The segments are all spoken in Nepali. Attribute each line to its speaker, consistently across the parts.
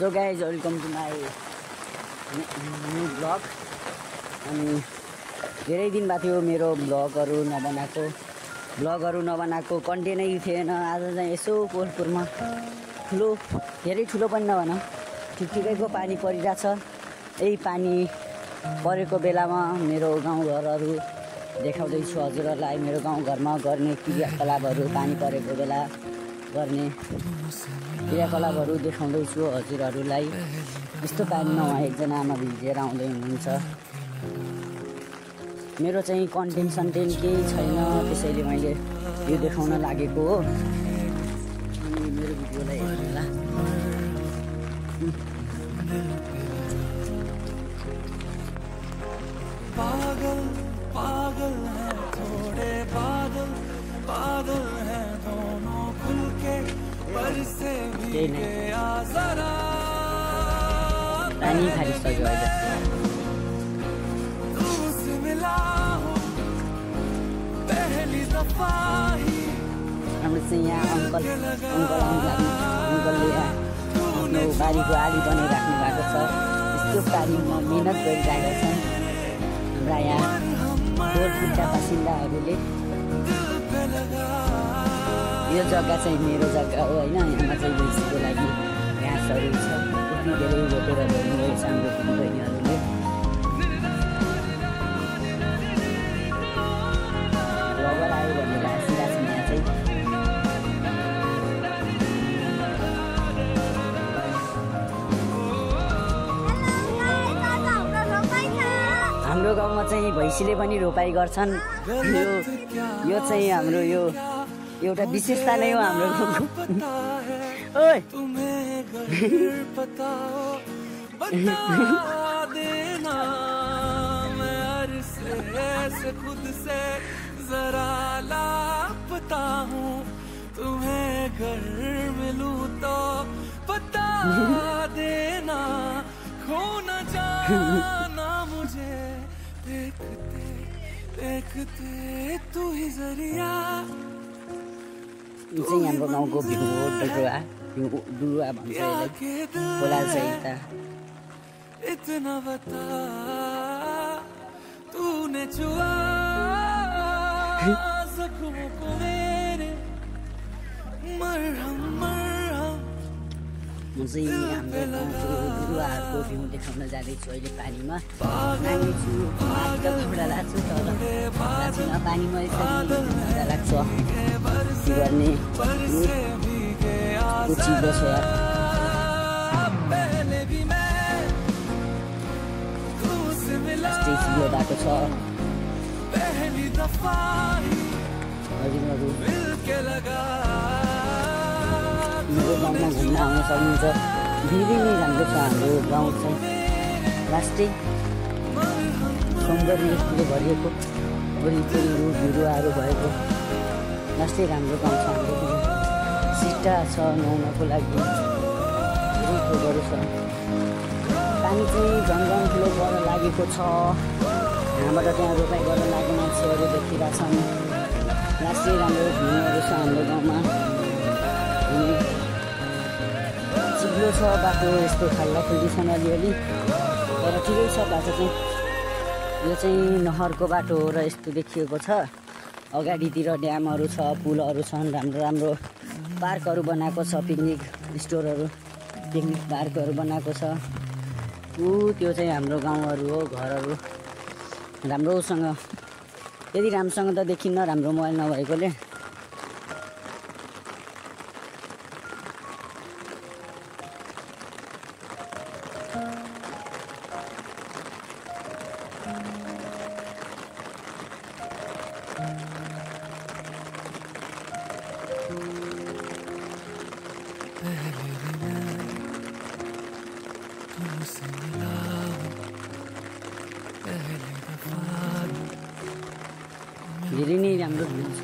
Speaker 1: So guys welcome to my new blog. अनि धेरै दिन भएको थियो मेरो ब्लगहरू नबनाएको कन्टेन्टै थिएन। आज चाहिँ यसो कोलपुरमा धेरै ठुलो पनि नभन ठिकठिकैको पानी परिरहेछ। यही पानी परेको बेलामा मेरो गाउँघरहरू देखाउँदैछु हजुरहरूलाई। मेरो गाउँघरमा गर्ने क्रियाकलापहरू पानी परेको बेला गर्ने क्रियाकलापहरू देखाउँदैछु हजुरहरूलाई। यस्तो पानीमा उहाँ एकजना आमा भिजेर आउँदै हुनुहुन्छ। मेरो चाहिँ कन्टेन्ट केही छैन, त्यसैले मैले यो देखाउन लागेको हो। अनि मेरो भिडियोलाई हेर्नु होला।
Speaker 2: पागल पागल है थोड़े बादल बादल है दोनों खुल के बरसे भीगे जरा
Speaker 1: पानी खालिसक्यो अहिले।
Speaker 2: तुमसे मिला हूँ पहली दफा ही।
Speaker 1: हाम्रो चाहिँ यहाँ अङ्कलले आफ्नो बारीको आली बनाइराख्नु भएको छ। यस्तो पानीमा मिहिनेत गरिरहेका छन् हाम्रा यहाँ कोलपुरका बासिन्दाहरूले। यो जग्गा चाहिँ मेरो जग्गा हो होइन। यहाँ चाहिँ भैँसीको लागि घाँसहरू छ। यति धेरै रोपेर ल्याउनुभएको छ हाम्रो दिदीबहिनीहरूले। रबर आयो भनेर हाँसिरहेको छ यहाँ चाहिँ। हाम्रो गाउँमा चाहिँ भैँसीले पनि रोपाई गर्छन्। यो चाहिँ हाम्रो यो एउटा विशेषता नै हो हाम्रो गाउँको। ओइ
Speaker 2: खुद से जरा लापता हूँ, तुम्हें घर मिलूं तो बता देना, खो न जाना मुझे देखते देखते तू ही जरिया।
Speaker 1: यो चाहिँ हाम्रो गाउँको भ्यू हो। डुरुवा भन्छ यसलाई, खोला सहित।
Speaker 2: इतना बता तूने छुआ जख्मों को मेरे, मरहम मरहम।
Speaker 1: म चाहिँ हाम्रो गाउँको डुरुवाहरूको भ्यू देखाउन जाँदैछु अहिले पानीमा। नाच्छु घुम्न लाग्छु तर नाच्न पानीमा यसरी मजा लाग्छ। के गर्ने चिलो छ यार। यस्तै चिलो बाटो छ। हजुरहरू मेरो गाउँमा घुम्न आउन सक्नुहुन्छ। धेरै नै राम्रो छ हाम्रो गाउँ चाहिँ। लास्टै सौन्दर्यले भरिएको वरिपरिहरू बिरुवाहरू भएको लास्टै राम्रो गाउँ छ हाम्रो गाउँ। सिटा छ नुहाउनको लागि, धेरै थोकहरू छ। पानी चाहिँ झन् ठुलो पर लागेको छ। यहाँबाट त्यहाँ रोपाइ गर्न लाग्ने मान्छेहरू देखिरहेछन्। लास्टै राम्रो भ्यूहरू छ हाम्रो गाउँमा। चिप्लो छ बाटो, यस्तो खाल्डा खुल्डी छन् अलिअलि, तर ठिकै छ बाटो चाहिँ। यो चाहिँ नहरको बाटो हो र यस्तो देखिएको छ। अगाडितिर ड्यामहरू छ, पुलहरू छन्, राम्रो राम्रो पार्कहरू बनाएको छ। पिकनिक स्टोरहरू, पिकनिक पार्कहरू बनाएको छ। त्यो चाहिँ हाम्रो गाउँहरू हो। घरहरू राम्रोसँग, यदि राम्रोसँग त देखिन्न राम्रो मोबाइल नभएकोले। धेरै नै राम्रो भ्यू छ।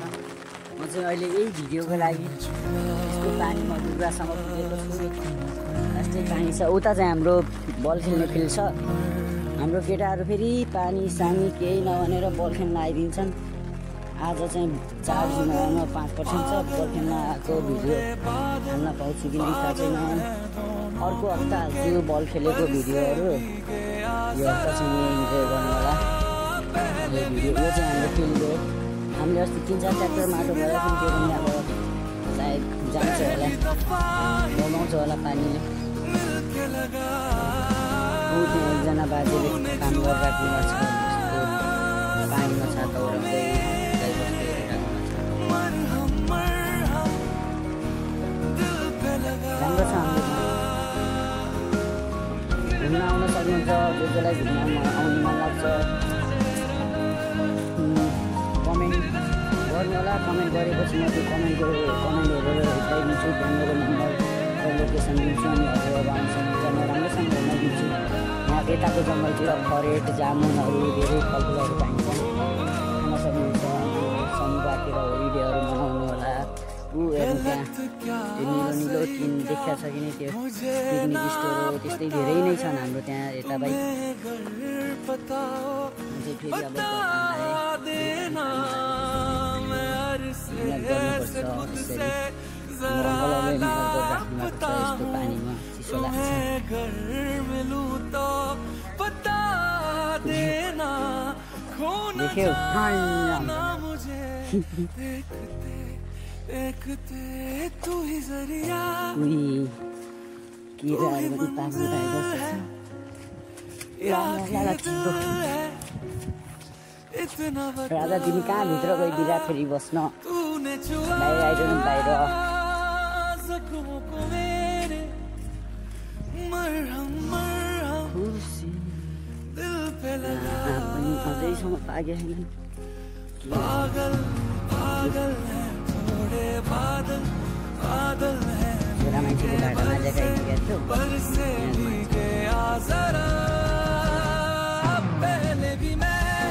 Speaker 1: म चाहिँ अहिले यही भिडियोको लागि यस्तो पानीमा डुब्रासम्म पुगेको छु। यस्तै पानी छ। उता चाहिँ हाम्रो बल खेल्ने फिल्ड छ। हाम्रो केटाहरू फेरि पानी सानी केही नभनेर बल खेल्न आइदिन्छन्। आज चाहिँ चार्ज नभएमा 5% छ। बल खेल्न आएको भिडियो हाल्न पाउँछु कि नै थाहा छैन। अर्को हप्ता हाल्छु बल खेलेको भिडियोहरू। यो हप्ता चाहिँ इन्जोय गर्नु होला। यो चाहिँ हाम्रो फिल्ड हो। हामीले अस्ति 3-4 ट्र्याक्टर माटो गरेर पनि त्यो पनि अब सायद जान्छ होला, बगाउँछ होला पानीले। त्यहाँ एकजना बाजेले काम गरिरहेको छ, पानीमा छाता ओढाउँदै गाईबस्तु हेरिरहेको छ। राम्रो छ हाम्रो घुम्न आउन सक्नुहुन्छ। जसलाई घुम्न आउनु मन लाग्छ कमेन्ट गर्नु होला। कमेन्ट गरेपछि म त्यो कमेन्ट हेरेर रिप्लाई दिन्छु। त्यहाँ मेरो नम्बर र लोकेसन दिन्छु अनि हजुरहरू आउनु सक्नुहुन्छ। म राम्रोसँग घुम्न दिन्छु। यहाँ यताको जङ्गलतिर खरेट जामुनहरू धेरै फलफुलहरू पाइन्छ, खान सक्नुहुन्छ। समुद्रतिर होलिडेहरू मनाउनु होला। हेर्नु त्यहाँ त्यो निलो टिन देखिया छ कि नै त्यो पिकनिक स्टोर हो, त्यस्तै धेरै नै छन् हाम्रो त्यहाँ यता बाई। फेरि अब पानीमा चिसो लाग्छ। देख्यौ किराहरू पनि पाक्नु भएको छ। राजा तिमी कहाँ भित्र गइदिरा फेरि बस्न बाहिर आइरहनु बाहिर। पनि अझैसम्म पाके छैन। छोरा मान्छेको बाटोमा देखाइदिएको
Speaker 2: पहले भी मैं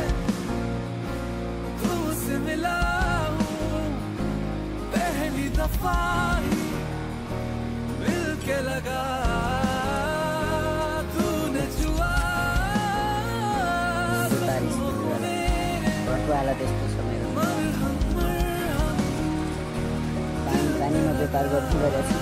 Speaker 2: तुमसे मिला हूँ, पहली दफा ही मिल के लगा तूने छुआ।
Speaker 1: वाला त्यस्तो छ मेरो। पानीमा व्यापार गर्छु गरेको छु।